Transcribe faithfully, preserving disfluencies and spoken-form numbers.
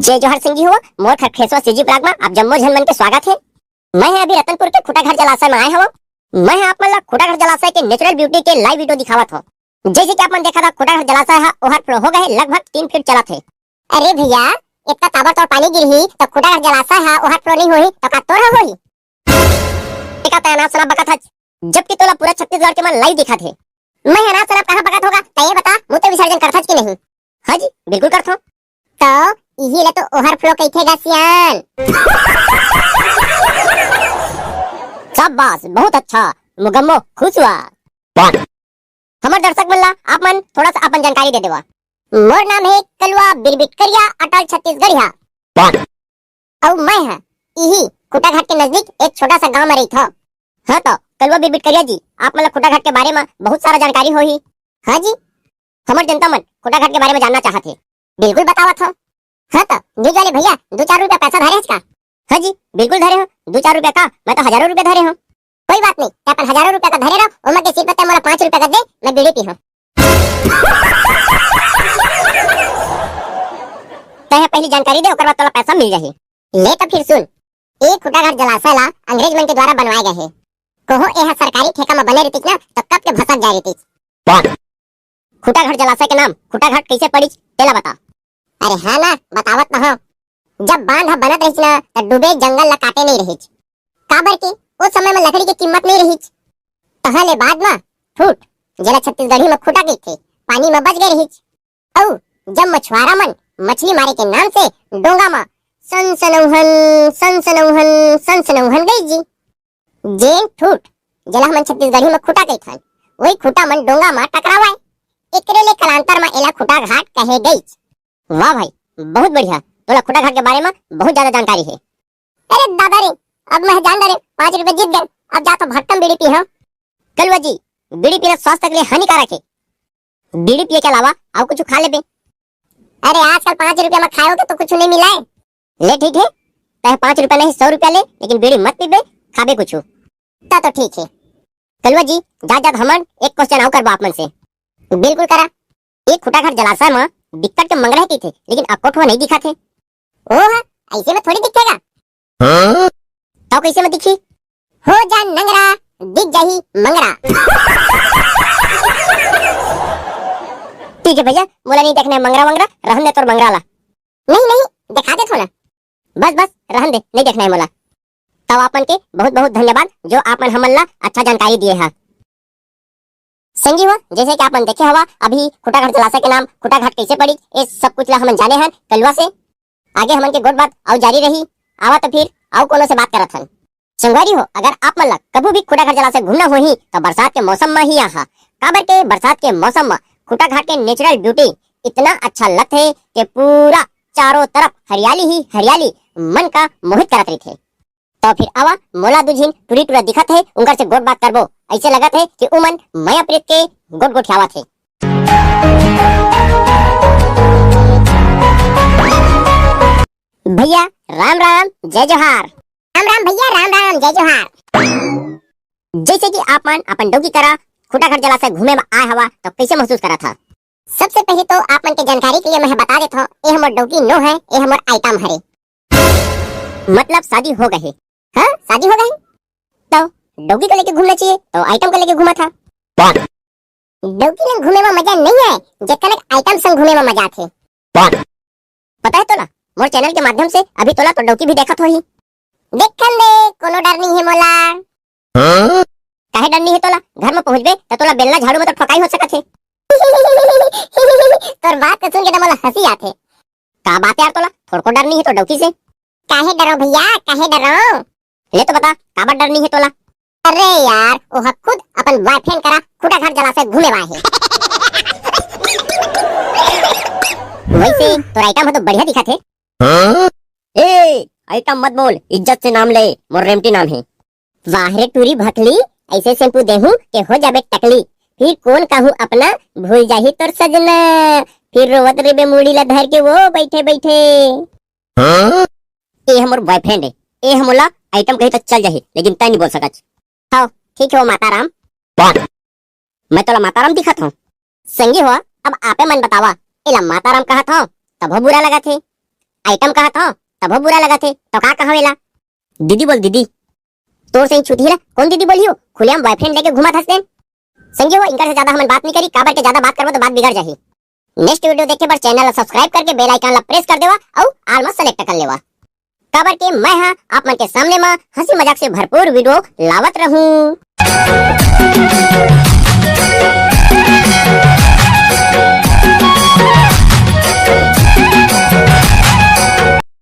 जय जोहार संगी हो, मोर खरखेसवा CG vlog म आप जम्मो झन मन के स्वागत हे। मैं ह अभी रतनपुर के खुटाघाट जलाशय म आए हवं। मैं ह आप मन ला खुटाघाट जलाशय के natural beauty के live video दिखावत हवं। जैसे कि आप मन देखत हव, खुटाघाट जलाशय ह overflow हो गए हे, लगभग तीन फीट चलत हे। अरे भैया, इतना ताबड़तोड़ पानी गिरही त खुटाघाट जलाशय ह overflow नहीं होही त का तोर ह होही? एका तय अनाप शनाप बकत हच, जबकि तोला पूरा छत्तीसगढ़ के मन live दिखत हे। मैं अनाप शनाप कहाँ बकत होगा? त ये बता, मूत्र विसर्जन करथच कि नहीं? हाँ जी, बिल्कुल करथों। तो इही ला तो overflow कहिथे गा सियान। शाबाश, बहुत अच्छा, मुगम्मो खुश हुआ। हमर दर्शक मन ला आप मन थोड़ा सा अपन जानकारी दे देवा। मोर नाम हे कलुआ बिरबिट करिया अटल छत्तीसगढ़िया। अउ मैं ह इही खुटाघाट के नजदीक एक छोटा सा गांव म रहिथव। हाँ तो कलुआ बिरबिट करिया जी, आप मन ला खुटाघाट के बारे म बहुत सारा जानकारी होही। हाँ जी, हमर जनता मन खुटाघाट के बारे म जानना चाहत हे। बिल्कुल बतावत हव। हाँ तो news वाले भैया, दू चार रुपया पैसा धरे हस का? हाँ जी, बिल्कुल धरे हंव। दू चार रुपया का, मैं तो हजारों रुपया धरे हंव। कोई बात नहीं, तैं अपन हजारों रुपया का धरे रह, ओमा के सिर्फ तैं मोला पाँच रुपया का दे, मैं बीड़ी पीहूं। तैं ह पहली जानकारी दे, ओकर बाद तोला पैसा मिल जाही। ले तो फिर सुन, ए खुटाघाट जलाशय ला अंग्रेज मन के द्वारा बनवाए गए हे। कहो ए ह सरकारी ठेका म बने रहितिस ना, तो कब के भसक जाए रहितिस। खुटाघाट जलाशय के नाम खुटाघाट कैसे पड़िस, तेला बता। अरे हाँ ना, बतावत तो हंव। जब बांध ह बनत रहिस ना, त डूबे जंगल ला काटे नहीं रहिस। काबर के ओ समय म लकड़ी के कीमत नहीं रहिस। तहाँ ले बाद म ठूठ, जेला छत्तीसगढ़ी म खूटा कहिथे, पानी म बच गए रहिस। अउ जब मछुआरा मन मछली मारे के नाम से डोंगा म सन सनौहन, सन सनौहन, सन सनौहन गई जी। जेन ठूठ, जेला हमन छत्तीसगढ़ी म खूटा कहिथन, वही खूटा मन डोंगा म टकरावय। एकरे ले कालांतर म एला खुटाघाट कहे गईच। वाह भाई, बहुत बढ़िया, तोला खुटाघाट के बारे म बहुत ज्यादा जानकारी हे। अरे दादा रे, अब मैं जान डरे, पाँच रुपया जीत गए, अब जा तो भट्टम बीड़ी पी हम। कलुआ जी, बीड़ी पीना स्वास्थ्य के लिए हानिकारक हे। बीड़ी पिए के अलावा अउ कुछ खा लेबे। अरे आजकल पाँच रुपया म खाए हो के तो कुछ नहीं मिला है। ले ठीक है, तय पाँच रुपया नहीं सौ रुपया ले, लेकिन बीड़ी मत पीबे, खाबे कुछ। ता तो ठीक है। कलुआ जी, जात जात हमन एक question अउ करबो आप मन से। बिल्कुल करा। एक खुटाघाट जलाशय म बिकट के मंगरा हे कहिथे, लेकिन अकोठवा नहीं दिखत हे। ओह, ऐसे में थोड़ी दिखेगा। हाँ? तो कैसे में दिखी? हो जा नंगरा, दिख जाही मंगरा। ठीक है भैया, मोला नहीं देखना है मंगरा वंगरा, रहन दे तोर मंगरा ला। नहीं नहीं, दिखा दे थोड़ा। बस बस, रहन दे, नहीं देखना है मोला। तब आप मन के बहुत बहुत धन्यवाद, जो आप मन हमन ला अच्छा जानकारी दिए हा। संगी हो, जैसे कि आप मन देखे हवा, अभी खुटाघाट जलाशय के नाम खुटाघाट कैसे पड़ी, ये सब कुछ ला हमन जाने हन कलुआ से। आगे हमन के गोठ बात अउ जारी रही। आवा तो फिर अउ कोनो से बात करत हन। संगवारी हो, अगर आप मन ला कभू भी खुटाघाट जलाशय घूमना होही, तो बरसात के मौसम म ही आहा, काबर के बरसात के मौसम म खुटाघाट के natural beauty इतना अच्छा लगथे कि पूरा चारों तरफ हरियाली ही हरियाली, मन का मोहित करत रहिथे। तो फिर आवा, मोला दू झिन टूरी टूरा दिखत हे, उनकर से गोठ बात करबो। ऐसे लगत हे कि उमन मया प्रीत के गोठ गोठियावत हे। भैया, राम राम, जय जोहार। राम राम भैया, राम राम, जय जोहार। जैसे कि आप मन अपन डौकी करा खुटाघाट जलाशय घूमे म आए हवा, तो कैसे महसूस करत हा? सबसे पहले तो आप मन के जानकारी के लिए मैं बता देत हूँ, ये हमर डौकी नो है, ये हमर item हरे। मतलब शादी हो गए हे? हाँ, शादी हो गए। तो डौकी को लेके घूमना चाहिए, तो item को लेके घूमा था। डौकी संग घूमे में मजा नहीं है, जेतना item संग घूमे में मजा आथे। पता है तोला, मोर channel के माध्यम से अभी तोला तो डौकी भी देखत होही। देखन दे, कोनो डर नहीं है मोला। हाँ? काहे डर नहीं है तोला? घर में पहुंचबे त तोला बेलना झाड़ू में तो ठोकाई हो सकत है। तोर बात के सुन के तो मोला हंसी आथे। का बात यार तोला? थोड़को डर नहीं है तो डौकी से? काहे डरो भैया, काहे डरो? ले तो बता, काबर डर नहीं है तोला? अरे यार, ओह खुद अपन boyfriend करा खुटाघाट जलाशय घूमे वाए हे। वैसे तोर item ह तो बढ़िया दिखत हे। हाँ? ए, item मत बोल, इज्जत से नाम ले, मोर रेमटी नाम है। वाह रे टूरी भकली, ऐसे shampoo देहूं के हो जाबे टकली। फिर कौन कहूं अपना, भूल जाही तोर सजना। फिर रोवत रेबे मुड़ी ला धर के वो बैठे बैठे। हाँ? ए हमर boyfriend है, ए हमला item कही तो चल जाही, लेकिन तय नहीं बोल सकत। हाँ, ठीक है, वो माता राम। मैं तोला माता राम दिखत हूँ। संगी हो, अब आपे मन बतावा, एला माता राम कहत हव, तभो बुरा लगत हे। आइटम कहत हो, तभो बुरा लगत हे, तो का कहव एला? दीदी बोल दीदी। तोर सही छुतिहा ला कौन दीदी बोलियो? खुलेआम बॉयफ्रेंड लेके घूमत हस तेन। संगी हो, इनकर से ज्यादा हमन बात नहीं करी, काबर के ज्यादा बात करबो तो बात बिगड़ जाही। नेक्स्ट वीडियो देखे बर चैनल ला सब्सक्राइब करके बेल आइकन ला प्रेस कर देवा अउ ऑल मा सेलेक्ट कर लेवा, काबर के मैं हा आप मन के सामने मा हंसी मजाक से भरपूर वीडियो लावत रहूं।